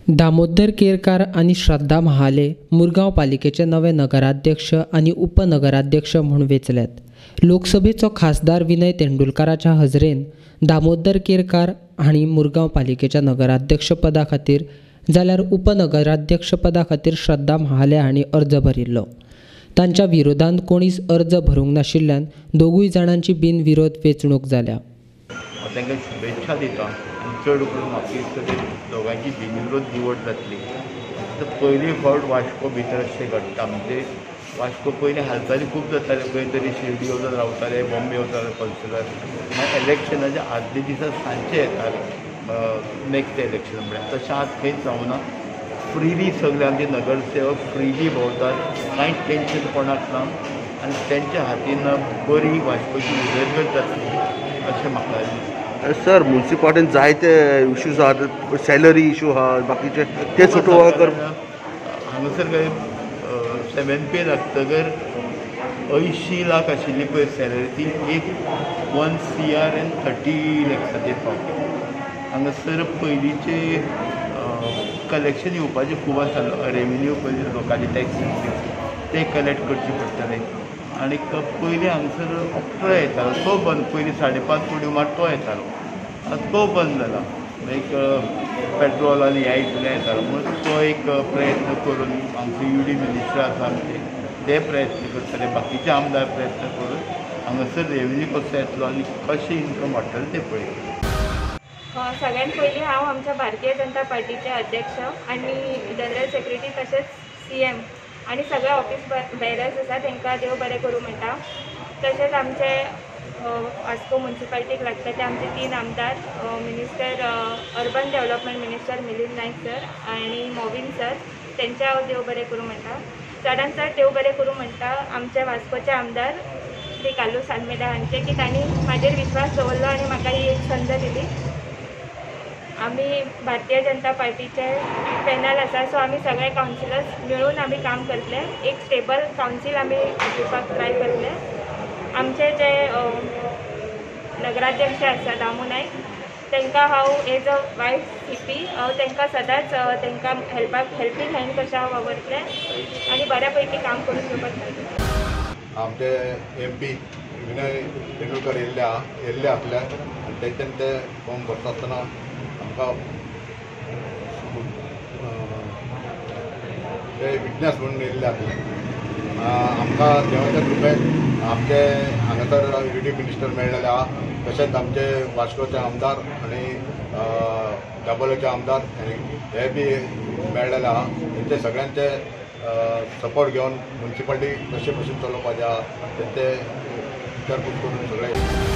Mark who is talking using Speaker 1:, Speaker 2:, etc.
Speaker 1: दामोदर केरकार आनी श्रद्धा महाले मुरगांव पालिकेचे नवे नगराध्यक्ष आनी उपनगराध्यक्ष म्हूण वेंचल्यात. लोकसभेचो खासदार विनय तेंडुलकाराच्या हजरेन दामोदर केरकार हांणी मुरगांव पालिकेच्या नगराध्यक्ष पदा खातीर जाल्यार उपनगराध्यक्ष पदा खातीर श्रद्धा महाले हांणी अर्ज भरिल्लो. तांच्या विरोधांत कोणीच अर्ज भरूंक नाशिल्ल्यान दोगूय जाणांची बिनविरोध वेंचणूक जाल्या.
Speaker 2: तांकां शुभेच्छा दिता आनी चड करून म्हाका दिसता ते दोगांयची बिनविरोध निवड जातली. आतां पयली फावट वास्को भितर अशें घडटा, म्हणजे वास्को पयलीं हालचाली खूब जाताल्यो, खंय तरी शिर्डी वचून रावताले, बॉम्बे वताले कौन्सिलर, मागीर इलेक्शनाच्या आदल्या दिसा सांजचे येताले नेक्स्ट इलेक्शन म्हळ्यार. तशें आज खंयच जावना, फ्रिली सगळे आमचे नगरसेवक फ्रिली भोंवतात, कांयच टेंशन कोणाक ना आनी तेंच्या हातीन बरी वास्कोची उदरगत जातली अशें म्हाका दिसता.
Speaker 3: सर, म्युनिसिपालिटीन जायते इश्यूज आहात, सॅलरी इश्यू आहा, बाकीचे ते सोटोवा कर.
Speaker 2: हांगासर काय 7 पे लागतगर 80 लाख आशिल्ली पळय सॅलरी, ती एक 1 CR आनी 30 लॅक्साचेर पावली. हांगासर पयलींचे कलेक्शन येवपाचें खूब आसा, रेवेन्यू पयलीं लोकांचे टॅक्स ते कलेक्ट करचे पडटले. आनीक पयलीं हांगासर ऑक्ट्रॉय येतालो तो बंद, पयलीं 5.5 कोटी मात तो येतालो, आतां तो बंद जाला. एक पेट्रोल आनी ह्या हितून येतालो म्हणून तो एक प्रयत्न करून आमचे यू डी मिनिस्टर आसा आमचे ते प्रयत्न करतले, बाकीचे आमदार प्रयत्न करून हांगासर रेवेन्यू कसो येतलो आनी कशें इन्कम वाडटलें तें पळयतले.
Speaker 4: सगळ्यात पयलीं हांव आमच्या भारतीय जनता पार्टीचे अध्यक्ष आनी जनरल सेक्रेटरी तशेंच CM आनी सगळे ऑफिस बेरर्स आसा तांकां देव बरें करूं म्हणटा. तशेंच आमचे वास्को म्युनिसिपालिटीक लागता ते आमचे 3 आमदार, minister urban development minister Milind Naik sir आनी मोविन सर, तेंचे हांव देव बरें करूं म्हणटा. चडान चड देव बरें करूं म्हणटा आमचे वास्कोचे आमदार श्री कार्लूस आल्मेदा हांचे, की तांणी म्हाजेर विश्वास दवरलो आनी म्हाका ही एक संद दिली. आमी भारतीय जनता पार्टीचे पॅनल आसा, सो आमी सगळे कावन्सिलर्स मेळून आमी काम करतले, एक स्टेबल कावन्सील आमी दिवपाक ट्राय करतले. आमचे जे नगराध्यक्ष आसा दामू नायक, तांकां हांव एज अ वायफ CP हांव तांकां सदांच तांकां हेल्पींग हँड कशें हांव वावरतलें आनी बऱ्या पैकी काम करून घेवपाक ट्राय करतलें.
Speaker 5: आमचे MP Vinay Tendulkar येयल्ले आसले आनी तेंच्यान ते फॉर्म भरता आसतना आमकां ते विटनस म्हणून येयल्ले आसले. आमकां देवाच्या कृपेन आमचे हांगासर यू डी मिनिस्टर मेळ्ळेले आहा, तशेंच आमचे वास्कोचे आमदार आनी दाबोलेचे आमदार हे बी मेळ्ळेले आहा. तेंचे सगळ्यांचे सपोर्ट घेवन म्युनिसिपालिटी कशे भशेन चलोवपाचें आहा तेंचे विचारपूस करून सगळे.